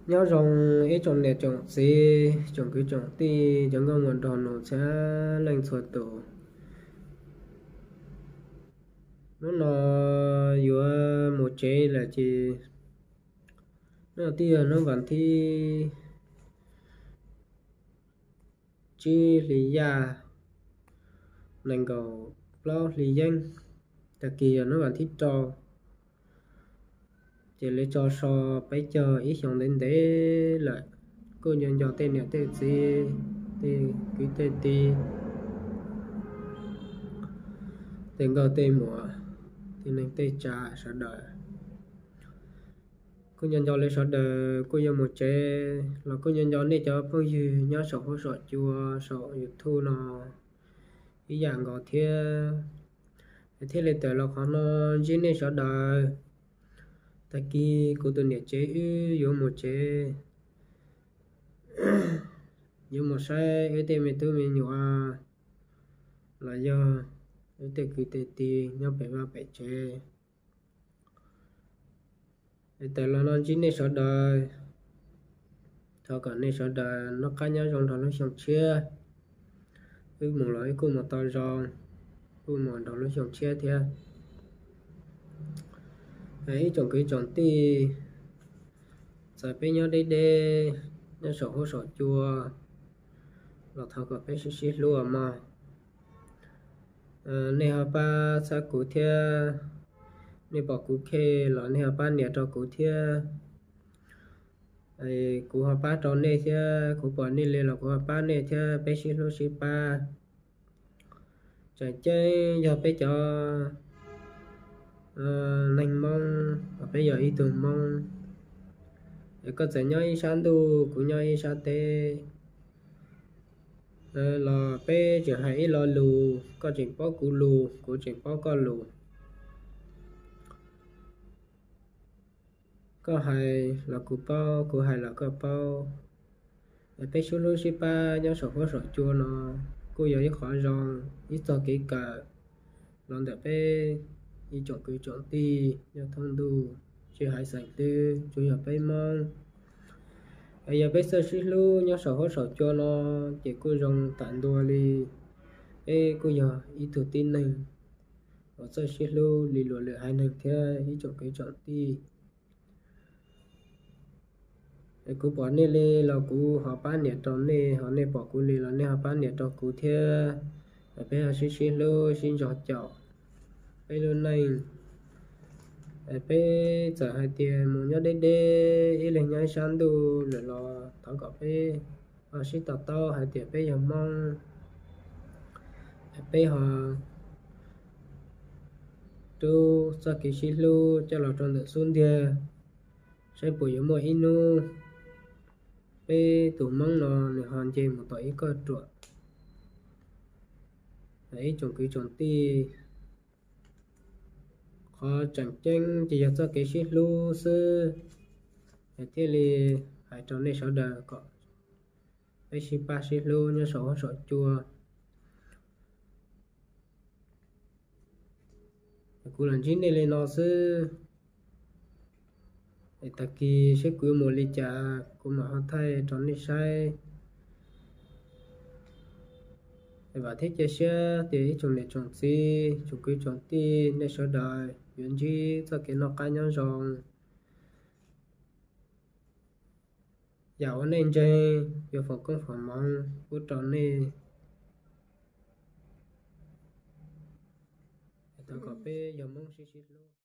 Nyob zoo ib tsoom niam tsoom txiv, tsoom kwv tsoom tij, cov nkauj muam nraug nus txhua leej txhua tus. Hnub no yuav mus tsev lawm ces hnub no twb yog hnub vas thib tsib hli yaj, nees nkaum plaub hli yeeb, tag kis yog hnub vas thib rau. Ces lawv tso so peb caug ib xyoos ntev ntev lawm, kuj nco nco tej niam tej txiv, tej kwv tej tij, tej nkauj tej muam, tej neeg tej tsav sawv daws. Kuj nco nco lawv sawv daws kuj yuav mus tsev los kuj nco nco nej cov phooj ywg nyob saum huab saum cua saum YouTube no ib yam nkaus thiab. Thiaj li tawm los qhov no ntsib nej sawv daws. Tag kis kuv tus niam tsev wb yuav mus tsev, yuav mus saib wb tej me tub me nyuam los yog wb tej kwv tej tij nyob pem vaj pem tsev. Tawm los no ntsib nej sawv daws, thov kom nej sawv daws noj qab nyob zoo nrog lub xyoo tshiab. Wb mus los wb kuj mus tau zoo, kuj mus nrog lub xyoo tshiab thiab. Ib tsoom kwv tsoom tij, txawm peb nyob deb deb, nyob saum huab saum cua los thov kom peb sib sib hlub mog. Nej ho pab txhawb kuv thiab, nej pom kuv khe los nej ho pab nias rau kuv thiab. Kuv ho pab rau nej thiab, kuv pom nej li los kuv ho pab nej thiab, peb sib hlub sib pab. Tseem ceeb yog peb cov neeg Hmoob, peb yog ib tug Hmoob, es koj txawm nyob ib sab ntuj kuv nyob ib sab teb los peb tseem hais ib lo lus, koj tseem paub kuv lus kuv tseem paub koj lus. Koj hais los kuv paub, kuv hais los koj paub. Peb sib hlub sib pab nyob saum huab saum cua no kuj yog ib qhov zoo, ib txoj kev kawm los ntawm peb ib tsoom kwv tsoom tij nyob thoob ntuj, tsis hais xeem twg tsuas yog peb Hmoob. Yog peb txawj sib hlub nyob saum huab saum cua no ces kuj zoo tawm ntua li peb kuj yog ib tug tib neeg uas txawj sib hlub li luag lwm haiv neeg thiab ib tsoom kwv tsoom tij. Kuv pom nej li los kuv ho pab nias rau nej, ho nej pom kuv li los nej ho pab nias rau kuv thiab. Peb ho sib sib hlub sib ntxov caum peb lub neej. Peb txawm hais tias mus nyob deb deb, ib leeg nyob ib sab ntuj lawm los thov kom peb ho sib to taub hais tias peb yog Hmoob. Peb ho rub txoj kev sib hlub coj los rau ntawm xub ntiag, saib puas yuav muaj ib hnub peb tus Hmoob no nws ho nce mus tom ib kauj ruam. Ib tsoom kwv tsoom tij, qhov tseem ceeb ces yog txoj kev sib hlub xwb, thiaj li hais rau nej sawv daws kom peb sib pab sib hlub nyob saum huab saum cua. Kuv los ntsib nej li no xwb, es tag kis seb kuv yuav mus li cas kuv mam ho thaij rau nej saib. Es vam thiab cia siab tias ib tsoom niam tsoom txiv, tsoom kwv tsoom tij, nej sawv daws yuav ntsib txoj kev noj qab nyob zoo. Yam uas nej ntseeg yuav foom koob foom hmoov pub rau nej. Thov kom peb yog Hmoob sib sib hlub.